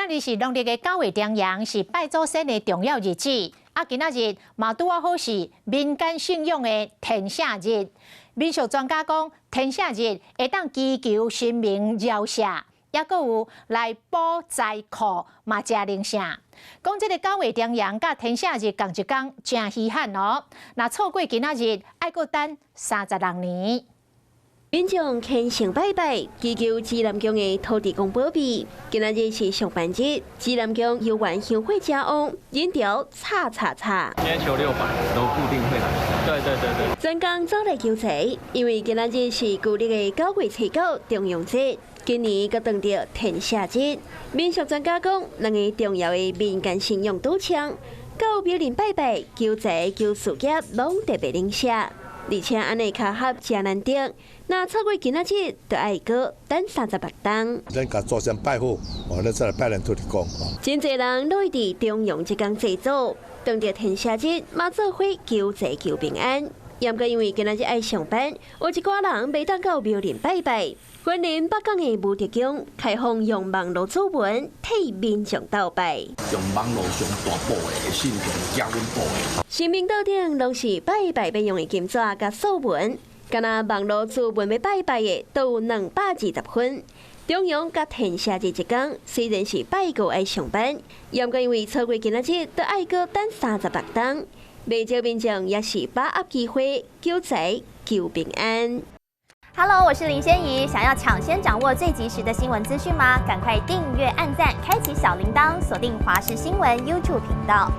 仔日是農曆的九月重陽，是拜祖先的重要日子。啊，今仔日嘛拄仔好是民間信仰的天赦日。民俗專家講，天赦日會當祈求神明饒赦，抑閣有來補財庫嘛，誠靈聖。講這个九月重陽佮天赦日仝一工，誠稀罕哦。若錯過今仔日，愛閣等36年。民眾虔誠拜拜，祈求紫南宮的土地公保庇。今仔日是上班日，紫南宮遊園香火誠旺，人潮插插插。今天求600，都固定會來。對對對對。專工走來求財，因為今仔日是舊曆的9月初9重陽節，今年閣撞著天赦日。民俗專家講，兩个重要的民間信仰拄戕，到廟裡拜拜，求財求事業，攏特別靈聖。而且按呢巧合誠難得，若錯過今仔日，就愛閣等36冬。咱共祖先拜好，哦，咱再來拜咱土地公。真濟人攏會佇重陽這工祭祖，當著天赦日，嘛做伙求財求平安。毋過因為今仔日愛上班，有一寡人袂當到廟裡拜拜。雲林北港的武德宮開放用網路主文替民眾鬥拜，用網路上大寶的信眾加阮寶的。神明桌頂攏是拜拜欲用的金紙佮素文，敢若網路主文欲拜拜的都有220分。重陽佮天赦日這工，雖然是拜五愛上班，毋過因為錯過今仔日，都愛閣等36冬。袂少民眾也是把握機會求財求平安。 Hello，我是林仙怡。想要搶先掌握最及時的新聞資訊嗎？趕快訂閱、按讚、開啟小鈴鐺，鎖定華視新聞 YouTube 頻道。